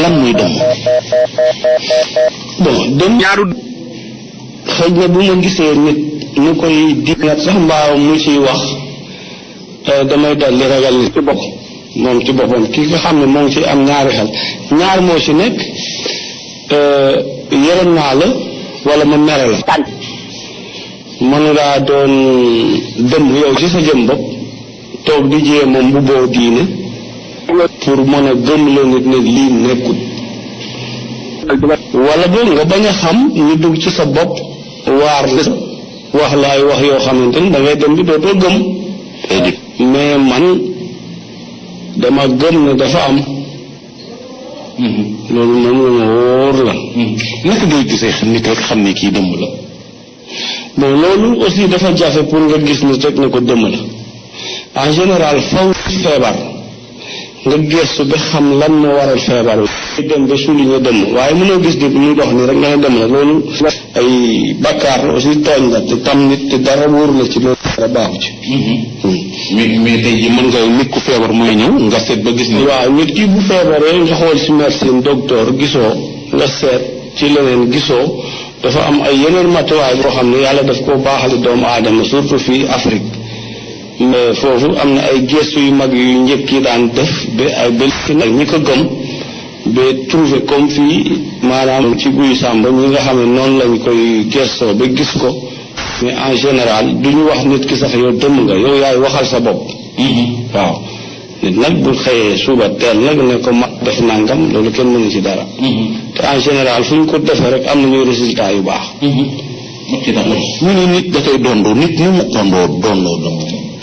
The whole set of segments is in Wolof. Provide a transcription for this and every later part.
lan muy dëmm. bon dëmm ñaaru xëy na bu ma gisee nit ñu koy dingat sax mbaaw mu ciy wax damay dal di ragal ni ci bopp moom ci boppam ki nga xam ne moo ngi ci am ñaari xel ñaar moo ci nekk yërëm naa la wala ma mere la mënu laa doon dëmm yow ci sa jëm bopp toog di jéem a mbubboo diine pour mën a gëm la nit ne lii nekkul wala boog nga bañ a xam ñu dugg ci sa bopp waar la wax la ay wax yoo xamante ni da ngay dem bi dootoo gëm mais man dama gëm ne dafa am loolu moom la ma wóor la naka ngay gisee nit rek xam ne kii dëmm la bon loolu aussi dafa jafe pour nga gis nit rek ne ko dëmm la en général faw feebar nga gëstu ba xam lan moo waral feebar bi dem ba souligner dëmm waaye mënoo gis nit muy dox nii rek nga ne dëmm la loolu ay bakkaar la aussi tooñ la te tam nit te dara wóor la ci loolu dara baaxu ci mais tey ji mën nga nit ku feebar mooy ñëw nga seet ba gis ne waaw nit ki bu feebaree nga xool ci médecine docteur gisoo nga seet ci leneen gisoo dafa am ay yeneen matuwaay boo xam ne yàlla daf koo baaxale doomu aadama surtout fii Afrique mais foofu am na ay gëstu yu mag yu njëkk yi daan def ba ay bëlki nag ñi ko gëm ba trouver comme fii maanaam ci guy sàmba ñi nga xam ne noonu lañ koy gëstoo ba gis ko mais en général duñu wax nit ki sax yow dëmm nga yow yaay waxal sa bopp waaw nit nag bu xëyee suba teel nag ne ko mag def nangam loolu kenn mënu ci dara te en général fu ñu ko defee rek am nañuy résultat yu baax mu ne nit da koy dondoo nit mu dondoo dëmm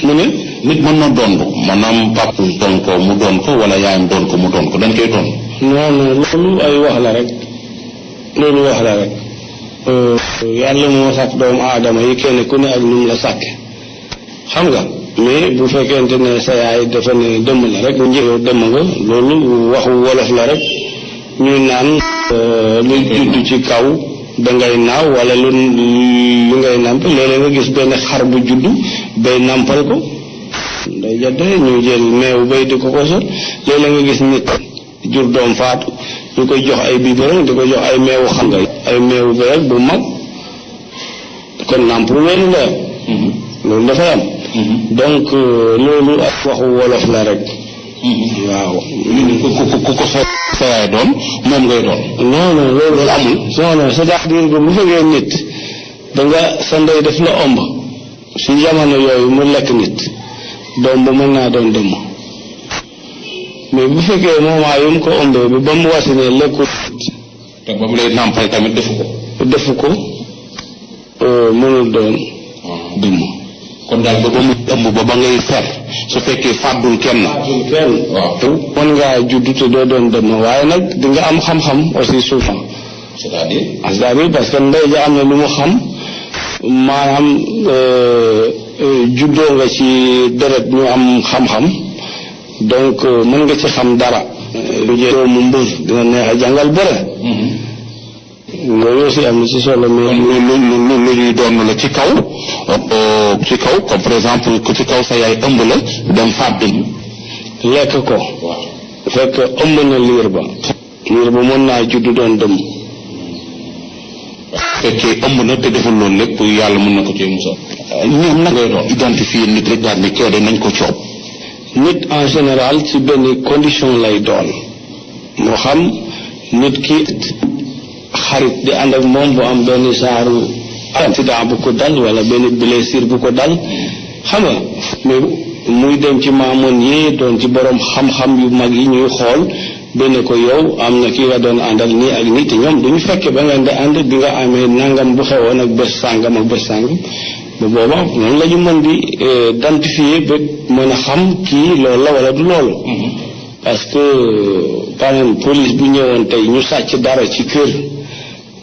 mu ne nit mën na dondu maanaam pap doon ko mu doon ko wala yaayam doon ko mu doon ko dañ koy doon non loolu ay wax la rek loolu wax la rek yàlla moo sàkk doomu aadama yi kenn ku ne ak nu mu la sàkke xam nga mais bu fekkente ne sa yaay dafa ne dëmm la rek njëriñoo dëmm nga loolu waxu wolof la rek ñuy naan lu judd ci kaw dangay naaw wala lu ngay nàmp léeg-léeg nga gis benn xar bu judd bay nàmpal ko day jadde ñu jël meew bay di ko sol léeg-léeg nga gis nit jur doom faatu ñu koy jox ay biberon di ko jox ay meewu xam nga ay meewu bi rek bu mag kon nàmp loolu la loolu dafay am donc loolu ak waxu wolof la rek waaw ku ko sa yaay doon moom ngay doon non loolu amul non c'est-à-dire que bu fekkee nit da nga sa ndey def la ëmb si jamono yooyu mu lekk nit doom ba mën naa doon dëmm mais bu fekkee moment yu mu ko ëmbee bi ba mu wasinee lekkul te ba mu lay nàmpal tamit defu ko mënul doon dëmm kon daal ba mu ëmb ba ngay fer su fekkee fàddul kenn waaw mën ngaa judd te doo doon dëmm waaye nag di nga am xam-xam aussi souvent c'est-à-dire parce que ndey ja am na lu mu xam maanaam juddoo nga ci deret ñu am xam-xam donc mën nga ci xam dara lu jël doomu mbër dina neex a jàngal bëre loolu aussi am na ci solo mais lu ñuy doon la ci kaw comme par exemple ku ci kaw sa yaay ëmb la dem fàddul lekk ko fekk ëmb na liir ba mën naa judd doon dëmm fekkee ëmb na te deful loolu lépp yàlla mën na ko cee musal ñoom nag ngay doon identifier nit rek daal ne kii de nañ ko coob nit en général ci benn condition lay doon moo xam nit ki xarit di ànd ak moom bu am benn genre accident bu ko dal wala benn blessure bu ko dal xam nga mais muy dem ci maamoon yi doon ci borom xam-xam yu mag yi ñuy xool benn ko yow am na ki nga doon àndal nii ak nii te ñoom duñu fekke ba ngeen di ànd bi nga amee nangam bu xewoon ak bés sàngam ak bés sàngam bu booba noonu la ñu mën di identifier ba mën a xam kii loolu la wala du loolu parce que par exemple police bu ñëwoon tey ñu sàcc dara ci kër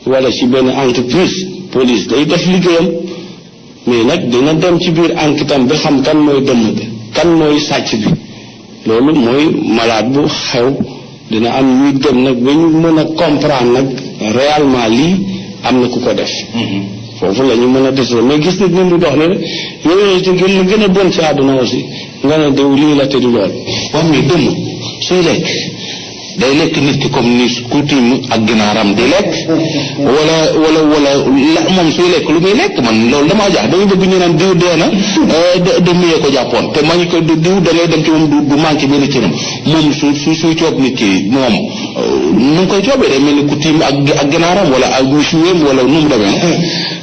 wala ci benn entreprise police day def liggéeyam mais nag dina dem ci biir enquêtam ba xam kan mooy dëmm bi kan mooy sàcc bi loolu mooy malade bu xew dina am ñuy dem nag ba ñu mën a comprendre nag réellement lii am na ku ko def foofu la ñu mën a décider mais gis nit ñi di dox ne yooyu ci gën a bon ci àdduna aussi nga ne diw lii la te du lool waaw mais dëmm sooy lekk day lekk nit ki comme ni ku tiim ak ginaaram di lekk wala la moom suy lekk lu muy lekk man loolu damaa jaax dañu bëgg ñu naan diw dee na de muyee ko jàppoon te mañu ko diw da ngay dem ci moom du manqué benn cëram moom suy coob nit ki moom nu ngi koy coobee day mel ni ku tiim ak ginaaram wala ak suwéem wala nu mu demee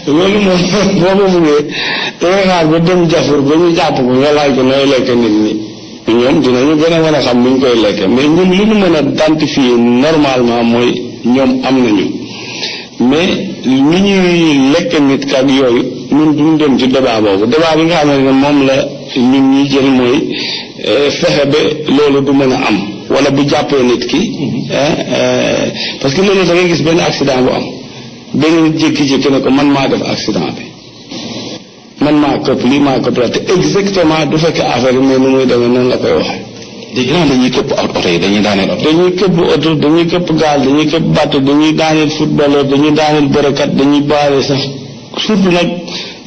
loolu moom boo ko buggee dangay xaar ba dem jafur ba ñu jàpp ko nga laaj ko nooy lekk nit ñi ñoom dinañu gën a mën a xam nuñ koy lekkee mais ñun li ñu mën a identifier normalement mooy ñoom am nañu mais ni ñuy lekk nit kat yooyu ñun duñ dem ci débat boobu débat bi nga xam ne moom la ñun ñuy jël mooy fexe ba loolu du mën a am wala bu jàppee nit ki parce que loolu da ngay gis benn accident bu am benn jékki-jékki ne ko man maa def accident bi man maa këpp lii maa këpp la te exactement du fekkee affaire yi mais nu muy demee noonu la koy waxee. léegi nag dañuy këpp oto yi dañuy daaneel oto. dañuy këpp oto dañuy këpp gaal dañuy këpp bateau dañuy daaneel footballeur dañuy daaneel bërekat dañuy baale sax surtout nag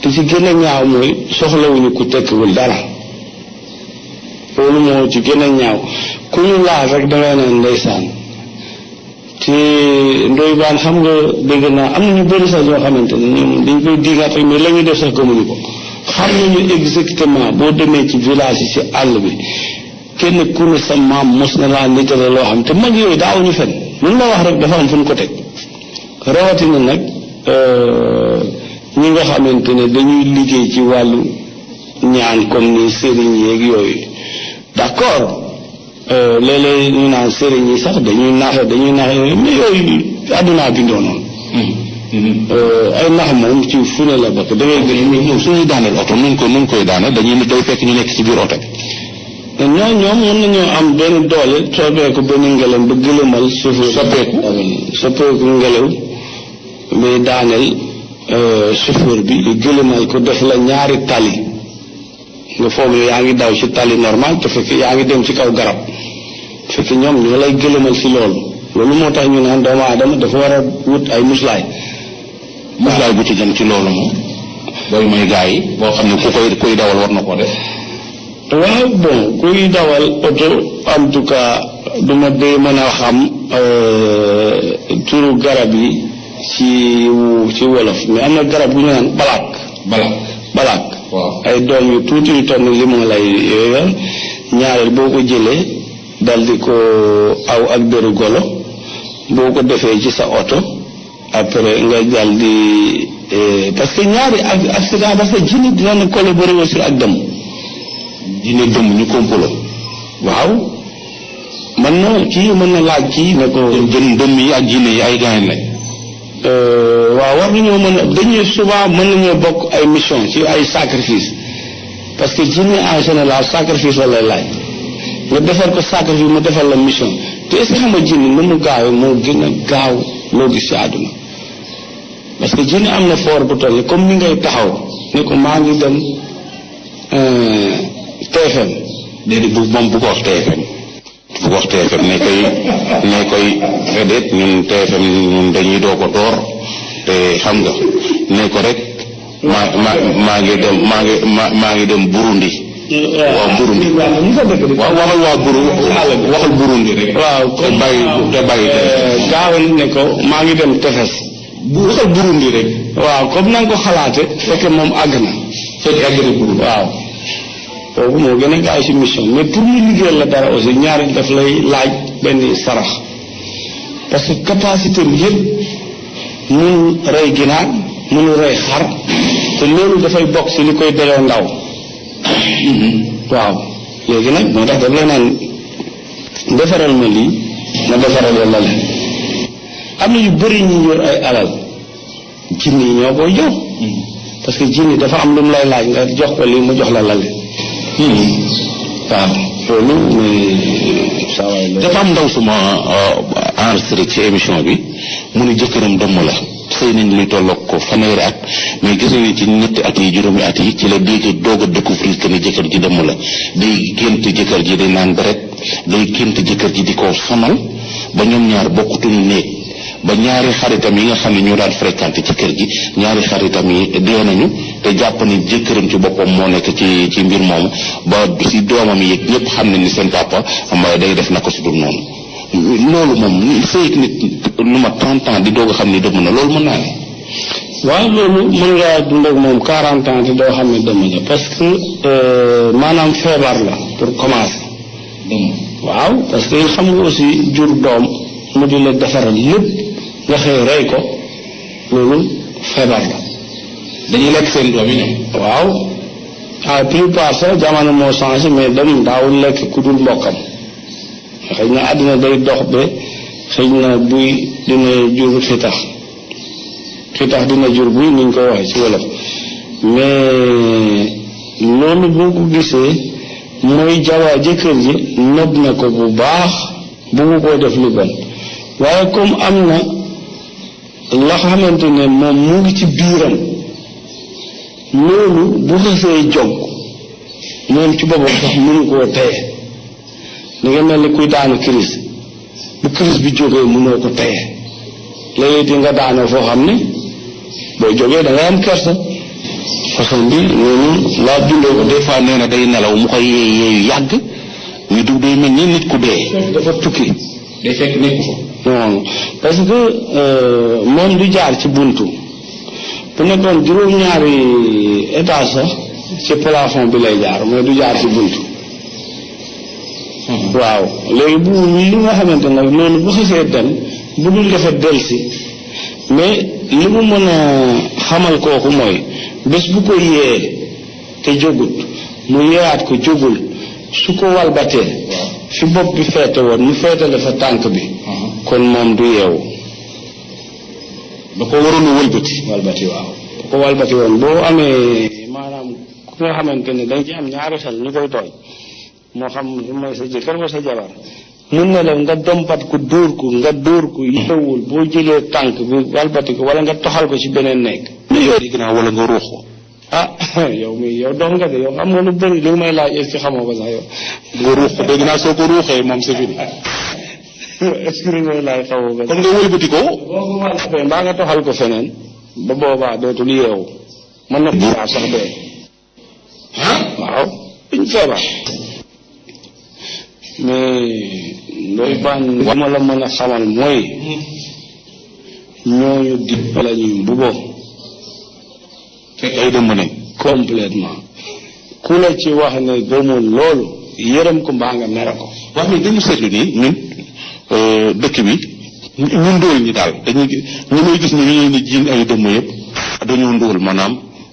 te ci gën a ñaaw mooy soxlawuñu ku tekkiwul dara loolu moo ci gën a ñaaw ku ñu laal rek dangay naan ndeysaan te ndoy baan xam nga dégg naa am na ñu bëri sax ñoo xamante ne ñoom dañ koy digaat rek mais la ñuy def sax gëmuñu ko xam nañu exactement boo demee ci village yi ci àll bi kenn ku ne sa maam mos na laa nettali loo xam te mag yooyu daawuñu fen lu la wax rek dafa am fu ñu ko teg rawatina nag ñi nga xamante ne dañuy liggéey ci wàllu ñaan comme ni sëriñ yeeg yooyu d'accord léeg-léeg ñu naan sëriñ yi sax dañuy nax yooyu mais yooyu àddunaa bindoo noonu ay nax moom ci fu ne la bokk da ngay gën ñoom suñuy daaneel oto nuñ koy daane dañuy day fekk ñu nekk ci biir oto bi ñoom mën nañoo am benn doole soppeeku benn ngelaw ba gëlëmal soppeeku ngelaw mais daaneel chauffeur bi gëlëmal ko def la ñaari tali nga foog yaa ngi daw ci tali normal te fekk yaa ngi dem ci kaw garab fekk ñoom ñoo lay gëlëmal ci loolu moo tax ñu naan doomu aadama dafa war a wut ay muslaay bu ci jëm ci loolu moom booy mooy gaa yi boo xam ne kuy dawal war na koo def waaw bon kuy dawal oto en tout cas duma dee mën a xam turu garab yi ci wolof mais am na garab bu ñu naan balaak waaw ay doom yu tuuti yu toll li moo lay yooyu ñaareel boo ko jëlee dal di ko aw ak dëru golo boo ko defee ci sa oto après nga dal di parce que ñaari accident parce que jinne dina na collaborer aussi ak dem jinne dëmm ñu komplo waaw mën na laaj kii ne ko dëmm yi ak jinne yi ay gaañ lañ waaw war nañoo dañuy souvent mën nañoo bokk ay mission ci ay sacrifice parce que jinne en général sacrifice la lay laaj nga defal ko sacrifice mu defal la mission te est-ce que xam nga jinne nu mu gaawee moo gën a gaaw loo gis ci àdduna parce que jinne am na foor bu toll comme ni ngay taxaw ne ko maa ngi dem TFM déedéet bu ko wax TFM bu ko wax TFM ne koy déedéet ñun TFM ñun dañuy doo ko door te xam nga ne ko rek maa ngi dem Burundi waaw Burundi waaw waxal Burundi rek waaw te bàyyi gaawal ne ko maa ngi dem tefes waxal Burundi rek waaw comme na nga ko xalaate fekk moom àgg na Burundi waaw kooku moo gën a gaaw ci mission mais pour ñu liggéeyal la dara aussi ñaari daf lay laaj benn sarax parce que capacité bi yëpp mënul rey ginaar mënul rey xar te loolu dafay bokk ci li koy delloo ndaw waaw léegi nag moo tax daf lay naan defaral ma lii ma defaral la lale am na yu bëri ñu yor ay alal jinni yi ñoo koy jox parce que jinni dafa am lu mu lay laaj nga jox ko lii mu jox la lale waaw loolu dafa am ndaw suma enregistré ci émission bi mu ne jëkkëram dëmm la sëy nañ luy tolloog ko fanweeri at mais gis nañ ci ñetti at yi juróomi at yi ci la dégg doog a découvrir que ne jëkkër ji dëmm la day gént jëkkër ji di naan deret day gént jëkkër ji di ko sonal ba ñoom ñaar bokkutuñu néeg ba ñaari xaritam yi nga xam ne ñoo daan fréquenté ci kër gi ñaari xaritam yi dee nañu te jàpp ni jëkkëram ci boppam moo nekk ci mbir moomu ba si doomam yi ñëpp xam ne ni seen papa day def na ko su dul noonu loolu moom sëy nit lu ma 30 ans di doog a xam ni dëmm na loolu mën naa ne. waaw loolu mën ngaa dund ak moom 40 ans te doo xam ne dëmm la parce que maanaam feebar la pour commencer. waaw parce que xam nga aussi jur doom mu di la defaral lépp nga xëy rey ko loolu feebar la. dañuy lekk seen doom yi ñoom. waaw à plupart sax jamono moo changé mais dem daawul lekk ku dul mbokkam xëy na àddina day dox ba xëy na buy dina jur xitax dina jur buy niñ koy waxee ci wolof mais loolu boo ko gisee mooy jëkkër ji nëbb na ko bu baax buggu koo def lu bon waaye comme am na la xamante ne moom mu ngi ci biiram loolu bu xasee jóg moom ci boppam sax mënu koo téye da nga mel ni kuy daanu crise bu crise bi jógee mënoo ko téye léegi di nga daanoo foo xam ne boo jógee da ngay am kersa. façon bi noonu laa dundee ko des fois nee na day nelaw mu koy yeeyu yàgg ñu dugg day mel ni nit ku dee. dafa tukki. day fekk nekku fa. non parce que moom du jaar ci buntu bu nekkoon juróom-ñaari étage sax ci plafond bi lay jaar mais du jaar ci buntu. waaw léegi bu li nga xamante nag loolu bu xasee dem bu dul dafa delsi mais li mu mën a xamal kooku mooy bés bu ko yee te jógut mu yeewaat ko jógul su ko walbatee fi bopp bi feete woon mu feetale fa tànk bi kon moom du yeewu da ko waroon a walbati waaw da ko walbati woon boo amee maanaam ku nga xamante ne dañ ci am ñaari xel ñu koy tooñ moo xam mooy sa jëkkër wala sa jabar mun na la nga dompat ko dóor ko yeewul boo jëlee tànk bi walbati ko wala nga toxal ko ci beneen nekk dégg naa wala nga ruux ko. yow dox nga de yow xam nga lu bëri li may laaj est-ce que xamoo ko sax yow. nga ruux ko dégg naa soo ko ruuxee moom c'est fini. est-ce que li may laaj xamoo ko. kon nga wëlbati ko. boo ko walbatee mbaa nga toxal ko feneen ba boobaa dootul yeewu mën na ko sax dee. waaw duñ feebar. mais looy baan ma la mën a xamal mooy ñooñu di la ñuy mbuboo fekk ay dëmm nañ complètement ku la ci wax ne gëmul loolu yërëm ko mbaa nga mere ko. wax ni dañu seetlu nii ñun dëkk bi ñu ndóol ñi daal dañuy ñu may gis ni ñu ni jiin ay dëmm yëpp dañoo ndóol maanaam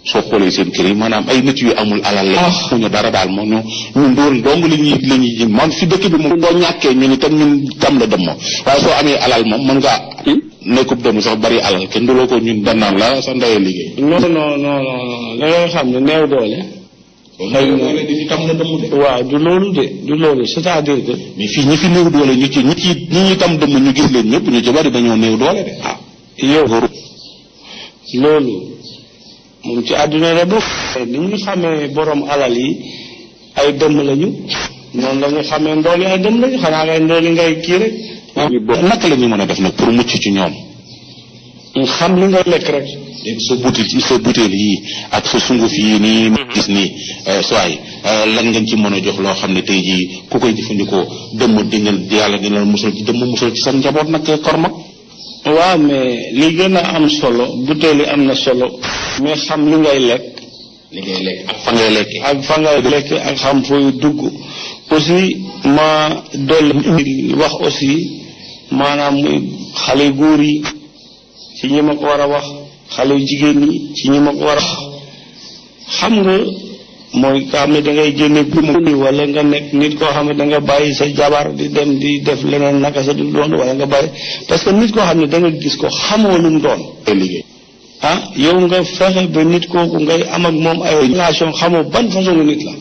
soo xoolee seen kër yi maanaam ay nit yu amul alal la ñu dara daal moom ñu ndóol dong la ñuy jiin moom fi dëkk bi moom boo ñàkkee ñu ni ñun tam la dëmm waaye soo amee alal moom mën ngaa nekkub dëmm sax bari alal kenn nduloo ko ñun dannaan la sa ndeyee liggéey. non da ngay xam ne néew doole. néew doole dañu tam la dëmm de. waaw du loolu c'est-à-dire que. mais fii ñi fi néew doole ñi ñi tam dëmm ñu gis leen ñëpp ñu ci bari dañoo néew doole de. yow loolu moom ci àdduna la bokk. ni ñu xamee borom alal yi ay dëmm lañu noonu la ñu xamee ndool yi ay dëmm lañu xanaa ngay ndool yi ngay kii rek. naka la ñu mën a def nag pour mucc ci ñoom. xam li nga lekk rek. léegi sa butéel yii ak sa sunguf yii nii gis nii soay lan ngeen ci mën a jox loo xam ne tey jii ku koy jëfandikoo dëmm yàlla dina musal ci dëmm musal ci sa njaboot nag kormak. waaw mais li gën a am solo butéel yi am na solo mais xam li ngay lekk. ak fa ngay lekk. ak xam fooy dugg aussi ma dolli wax aussi maanaam muy xale góor yi ci ñi ma ko war a wax xale jigéen ñi ci ñi ma ko war a wax xam nga mooy ka xam ne da ngay génne bi wala nga nekk nit koo xam ne da nga bàyyi sa jabar di dem di def leneen naka sa du doon wala nga bàyyi parce que nit koo xam ne da nga gis ko xamoo lu mu doon liggéey yow nga fexe ba nit kooku ngay am ak moom ay relation xamoo ban façon nit la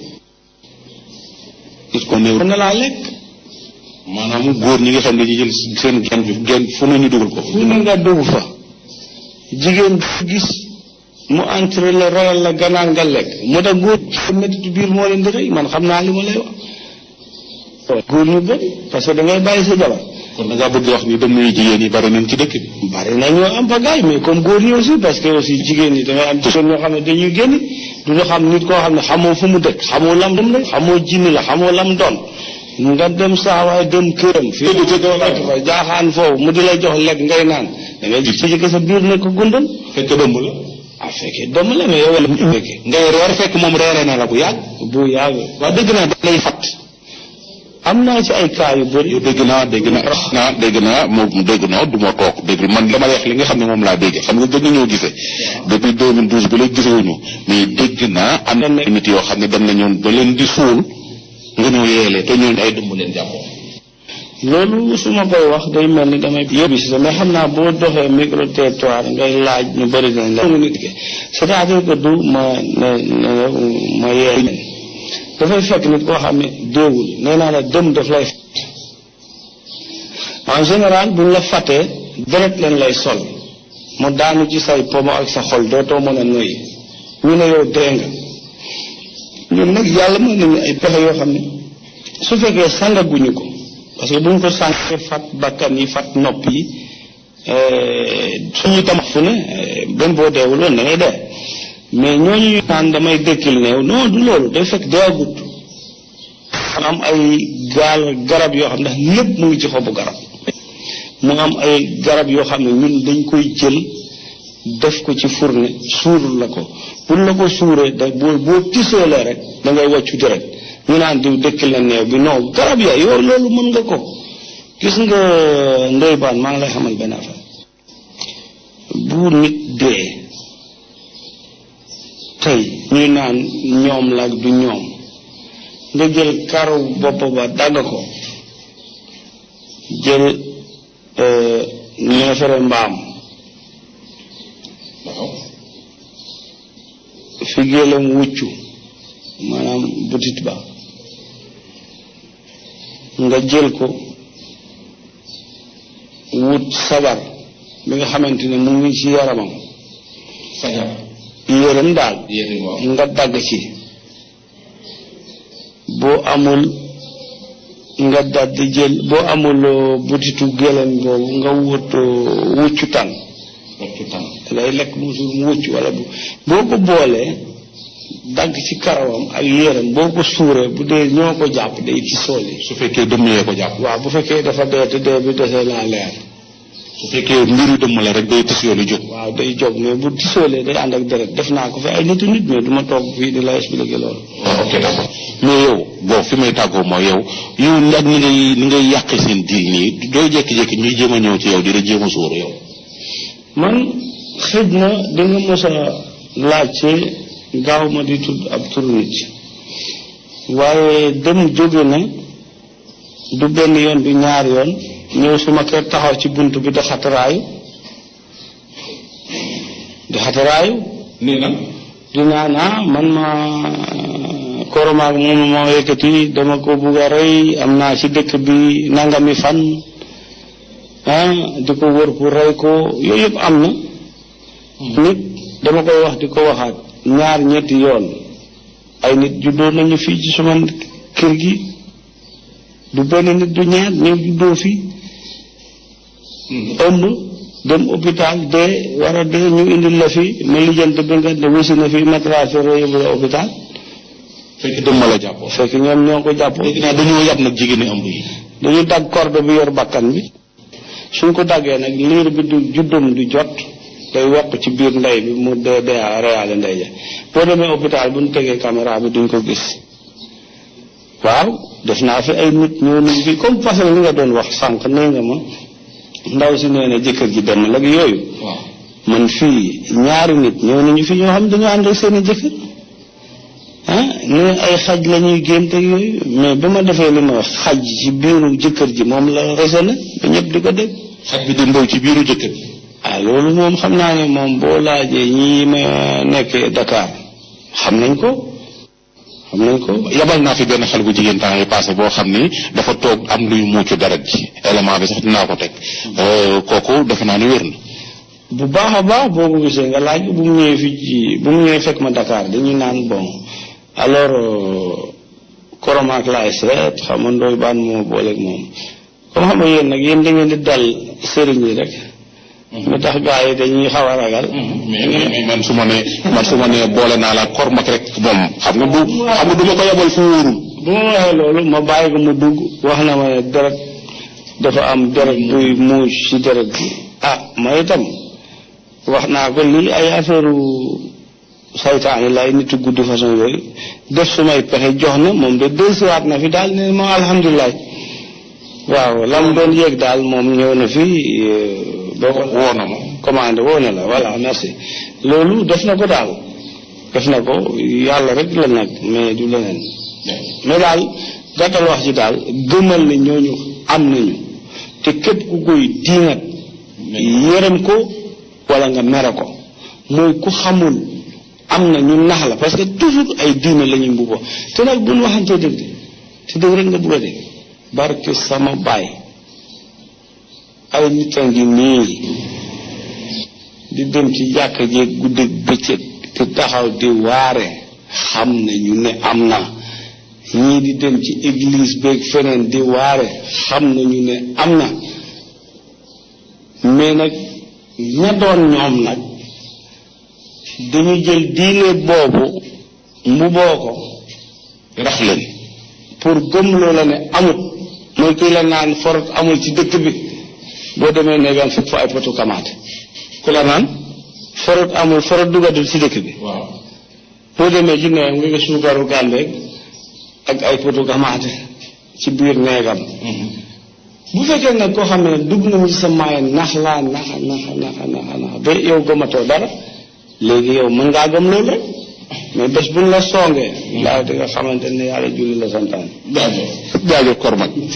gis ko néew na laa lekk maanaam góor ñi nga xam ne ñu jël seen genn fu ne ñu dugal ko fu ne nga dugg fa jigéen gis mu entre la royal la ganaar nga lekk moo tax góor métti biir moo leen di rey man xam naa li ma lay wax góor ñu bëri parce que da ngay bàyyi sa jabar kon da ngaa bëgg wax ni dëmm yu jigéen yi bari nañ ci dëkk bi bari nañoo am pagaay mais comme góor ñi aussi parce que aussi jigéen ñi da ngay am jigéen ñoo xam ne dañuy génn du ñu xam nit koo xam ne xamoo fu mu dëkk xamoo lam dem la xamoo jinni la xamoo lam doon nga dem saa waaye dem këram fii fa jaaxaan foofu mu di lay jox lekk ngay naan da ngay gis ci sa biir ne ko gundal fekk dëmb la fekkee dëmb la mais yow wala fekkee ngay reer fekk moom reere na la bu yàgg waaw dëgg naa da lay fat am naa ci ay cas yu bëri yow dégg naa moom dégg naa du ma toog dégg man dama wax li nga xam ne moom laa dégg xam nga gën nañoo gisee depuis 2012 ba léegi gisewuñu mais dégg naa am na nit yoo xam ne dem nañu ba leen di suul nga ñëw yeelee te ñooñu ay dëmb leen jàppoo loolu su ma koy wax day mel ni damay yóbbi si mais xam naa boo doxee micro territoire ngay laaj ñu bëri nañ la nit ki c'est-à-dire que du ma yee dafay fekk nit koo xam ne déewul nee naa la dëm daf lay en général buñ la fàttee deret leen lay sol mu daanu ci say pomo ak sa xol dootoo mën a noyyi ñu ne yow dee nga ñun nag yàlla mën nañu ay pexe yoo xam ne su fekkee sangaguñu ko parce que buñ ko sàngee fat bakkan yi fat nopp yi suñu tam fu ne benn boo deewul woon da ngay dee mais ñooñu naan damay dëkkil neew non du loolu day fekk deewagut am ay garab yoo xam ndax lépp mu ngi ci xobu garab mu am ay garab yoo xam ne ñun dañ koy jël def ko ci fourne suurul la ko pour la ko suuree da boo tisoolee rek da ngay wàccu direct ñu naan diw dëkkil na neew bi non garab ya yow loolu mën nga ko gis nga Ndoye Bane maa ngi lay xamal benn affaire bu nit dee tey ñuy naan ñoom la du ñoom nga jël karu bopp ba dagg ko jël neefere mbaam fi gélam wuccu maanaam butit ba nga jël ko wut sabar bi nga xamante ne mu ngi ci yaramam yërëm daal nga dagg ci boo amul nga daldi jël boo amul butitu gëlëm boobu nga wut wuccu tan lay lekk mu suur mu wucc wala boo ko boolee dagg ci karawam ak yërëm boo ko suuree bu dee ñoo ko jàpp day ci sooli su fekkee dëmm yee ko jàpp waaw bu fekkee dafa dee te dee bi desee laa leer su fekkee mbiru dëmm la rek day tisooli jóg waaw day jóg mais bu tisoolee day ànd ak deret def naa ko fi ay nit mais du ma toog fii di la expliquer loolu ok d'accord mais yow bon fi may tàggoo mooy yow ak ni ngay yàqee seen diil nii doo jékki-jékki ñuy jéem a ñëw ci yow di la jéem a sóor yow man xëj na da nga mos a laajte gaaw ma di tudd ab turu nit waaye dem jóge na du benn yoon du ñaar yoon ñëw suma kër taxaw ci bunt bi di xataraayu nii nag dinaa naa man ma koromaag moom moo yëkkati dama ko bugg a rey am naa ci dëkk bi nangami fan di ko wër pour rey ko yooyu yëpp am na nit dama koy wax di ko waxaat ñaar ñetti yoon ay nit juddoo nañu fii ci suma kër gi du benn nit du ñaar ñëw juddoo fii ëmb dem hôpital dee war a dee ñu indil la fi ma lijjante bi nga de wasi na fi matracero yóbbu la hôpital fekk dëmm la jàppoo fekk ñoom ñoo ko jàppoo dañoo yàpp nag jigéen ñi ëmb yi dañu dagg corde bi yor bakkan bi suñ ko daggee nag liir bi du juddum du jot day wokk ci biir ndey bi mu dee reyaale ndey ja boo demee hôpital bu ñu tegee caméra bi duñ ko gis waaw def naa fi ay nit ñoo nañ fi comme parce que li nga doon wax sànq nee nga ma ndaw si nee na jëkkër ji dem lag yooyu man fii ñaari nit ñëw nañu fi ñoo xam dañoo ànd ak seen i jëkkër ne ay xaj la ñuy gént ak yooyu mais ba ma defee li ma wax xaj ci biiru jëkkër ji moom la raisonné ba ñëpp di ko dégg xaj bi di mbow ci biiru jëkkër loolu moom xam naa ne moom boo laajee ñii ma nekkee Dakar xam nañ ko yabal naa fi benn xale bu jigéen temps yi passé boo xam ni dafa toog am luy muucu deret ji élément bi sax dinaa ko teg kooku defe naa ni wér na bu baax a baax boo ko gisee nga laaj bu mu ñëwee fii bu mu ñëwee fekk ma Dakar dañuy naan bon alors koromaak laay seet xam nga Ndoye Bane moo booleeg moom comme xam nga yéen nag yéen da ngeen di dal sëriñ yi rek mu tax gars yi dañuy xaw a ragal mais man su ma nee boole naa la kormak rek moom xam nga du ma ko yebal fu wóorul bu ma waxee loolu ma bàyyi ko mu dugg wax na ma ne deret dafa am deret buy muus ci deret bi ma itam wax naa ko lii ay affaire saytaane lay nitu guddi façon yooyu def sumay pexe jox na moom de dellusiwaat na fi daal ne ma alhamdulilah waaw lam doon yéeg daal moom ñëw na fi boo ko woo na ma commandé woo na la voilà merci loolu def na ko daal def na ko yàlla rek la nag mais du leneen mais daal gàttal wax ci daal gëmal ne ñooñu am nañu te képp ku koy diingat yërëm ko wala nga mere ko mooy ku xamul am na ñu nax la parce que toujours ay diine la ñuy mbubboo te nag buñ waxantee dëgg te dëgg rek nga bëgg a dégg barke sama baay ay nit a ngi nii di dem ci jàkka jeeg guddeeg bëccëg te taxaw di waare xam nañu ne am na ñii di dem ci église beeg feneen di waare xam nañu ne am na mais nag ña doon ñoom nag dañu jël diine boobu mbuboo ko rax leen pour gëm loola ne amut mooy kii la naan forot amul ci dëkk bi boo demee néegam fekk fa ay potu kamaate ku la naan forot amul forot dugadul ci dëkk bi boo demee ci néegam nga suukaru gàndeeg ak ay potu kamaate ci biir néegam bu fekkee nag koo xam ne dugg na mu ci sa maaye nax ba yow gëmatoo dara léegi yow mën ngaa gëm loolu rek mais bés buñ la songee laa di nga xamante ne yàlla julli la santaan jaajëf Kormak